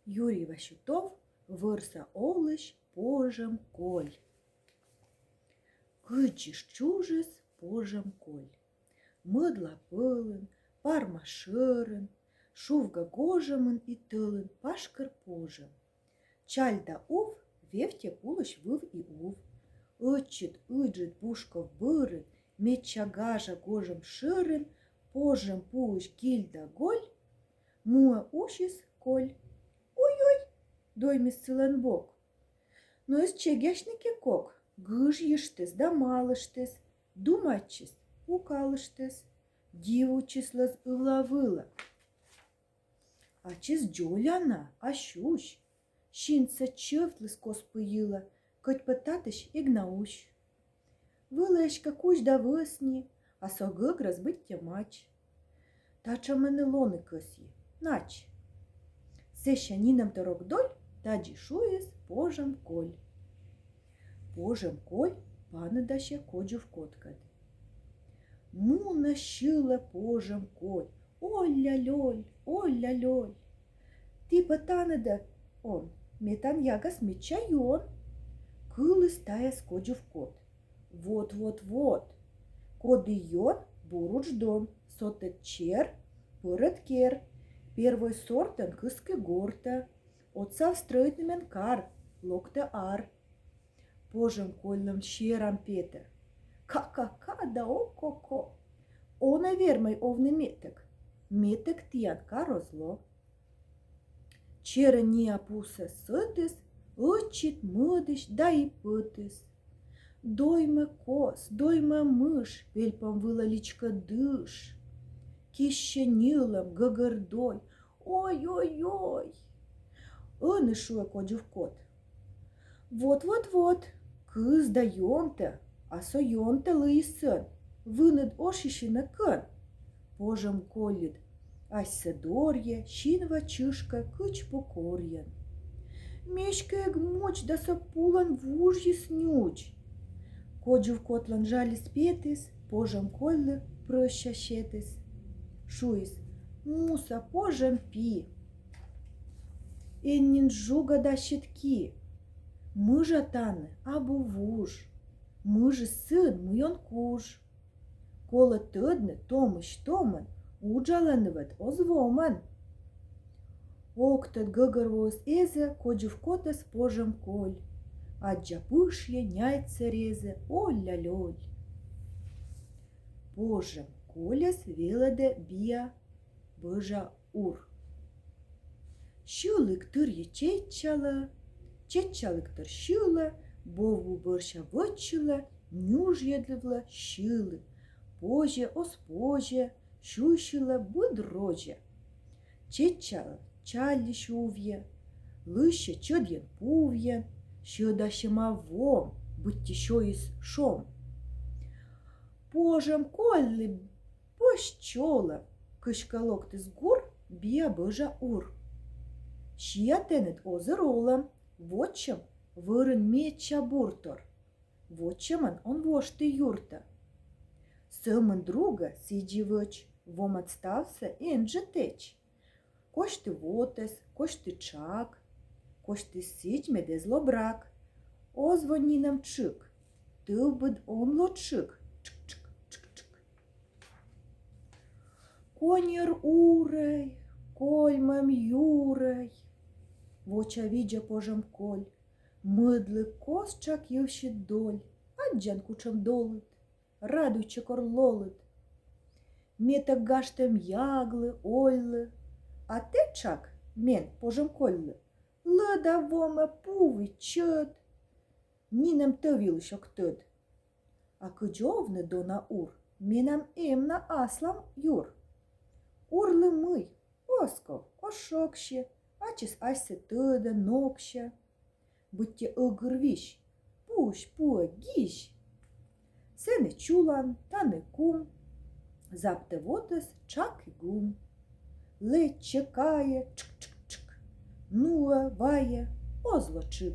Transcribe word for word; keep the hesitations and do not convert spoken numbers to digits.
Юрий Васютов. Вӧрса олысь пожӧм коль. Кыдзи чужис пожӧм коль. Мӧдлапӧлын, парма шӧрын, шувга гожӧмын и тӧлын пашкыр пожӧм. Чаль да ув вевттьӧ пулысь выв и ув. Ӧтчыд ыджыд бушков бӧрын, медся гажа гожӧм шӧрын, пожӧм пуысь гиль да голь, муӧ усис коль. Ой-ой, доймис сылӧн бок. Но эз чегъясьны кӧ кок, гыжйыштіс да малыштіс, думайтчис, пукалыштіс, дивуйтчис лӧз ывла вылӧ. Ачыс дзоля на, а сюсь. Синсӧ чӧвтліс кос пу йылӧ, кӧть пӧ татысь эг на усь. Вӧлі эськӧ кузь да вӧсни, а со гӧгрӧс быттьӧ мач. Татшӧмӧн и лоны кӧсйи, нач. Сэсся нинӧмтор ог доль, тадзи шуис пожӧм коль. Пожӧм коль паныдасьӧ кодзувкоткӧд. Мунӧ сьылӧ пожӧм коль: олля-лёль, олля-лёль. Ті пӧ таныдӧ он, ме тан ягас медся ён. Кыліс тайӧс кодзувкот: вот, вот, вот. Коді ён, бур удж дон, сотӧд чер, пӧрӧд кер. Первой сортӧн кыскы гортӧ, отсав стрӧитны мен кар, локтӧ ар. Пожӧм кольлӧн серам петӧ: ка-ка-ка да о-ко-ко. Онӧ вермӧй овны метӧг, метӧг тіян кар оз ло. Черӧн ниа пусӧ сӧтіс, ӧтчыд мӧдысь да и пӧтіс. Доймӧ кос, доймӧ мыш, пельпом вылӧ личкӧ дыш. Киссьӧ ньылӧм, гӧгӧр доль. Ой-ой-ой! Ӧні шуӧ кодзувкот: вот, вот, вот, кыз да ёнтӧ, а со ёнтӧ лыйис сӧн, выныд ошйысьны кӧн. Пожӧм кольыд асьсӧ дорйӧ, синва чышкӧ кыдз пу корйӧн. Ме эськӧ эг мудз, да со пулӧн вужйыс нюдз. Кодзувкотлӧн жальыс петіс, пожӧм кольлы прӧща сетіс. Шуис: муса пожӧм пи, эн нин жугӧдасьыд ки. Мыжа тані абу вуж, мыжыс сыын, мый он куж. Колӧ тӧдны томысь-томӧн, уджалӧны вед оз вомӧн. Ог тӧд, гӧгӧрвоис эз-ӧ кодзувкотӧс пожӧм коль. Аддза пышйӧ, няйтсӧ резӧ: олля-лёль. Пожӧм кольӧс велӧдӧ биа бӧжа ур. Сьылігтырйи чеччалӧ, чеччалігтыр сьылӧ, бовбу бӧрся вӧччылӧ, нюжйӧдлывлӧ сьылі. Позьӧ, оз позьӧ, сюйсьылӧ быд розьӧ. Чеччалӧ чальысь увйӧ, лысьӧ чӧдйӧн пувйӧн, сьӧдасьӧма вом, быттьӧ сёйис шом. Пожӧм кольлы пӧсь чолӧм, кыськӧ локтіс гур биа бӧжа ур. Сиа тэныд озыр олӧм, вотчӧм вӧрын медся буртор. Вотчӧмӧн он вошты юртӧ. Сӧмын другӧ сідзи вӧч, вомад ставсӧ энджык тэч. Косьты вотӧс, косьты тшак, косьты сідз, мед эз ло брак. Оз во нинӧм тшык, тӧвбыд он ло тшык. Тшык-тшык, тшык-тшык. Коньӧр урӧй, кольмӧм юрӧй. Вочавидзӧ пожӧм коль, мӧдлы кос тшак йывсьыд доль. Аддзан, кутшӧм долыд, радуйтчӧ кор лолыд. Метӧг гажтӧм яглы, ольлы, а тэ тшак мен, пожӧм кольлы, лӧда вомӧ пув и чӧд. Нинӧм тӧв йылысь ог тӧд. А кыдз овны, дона ур, менам эм на аслам юр. Урлы мый, оз ков, оз шогсьы, ачыс асьсӧ тӧдӧ, ноксьӧ. Быттьӧ ӧгыр визь, пуысь пуӧ гизь. Сэні чулан, тані кум, заптӧ вотӧс тшак и гум. Лэччӧ, кайӧ, тшк-тшк-тшк, нуӧ, вайӧ, оз ло тшык.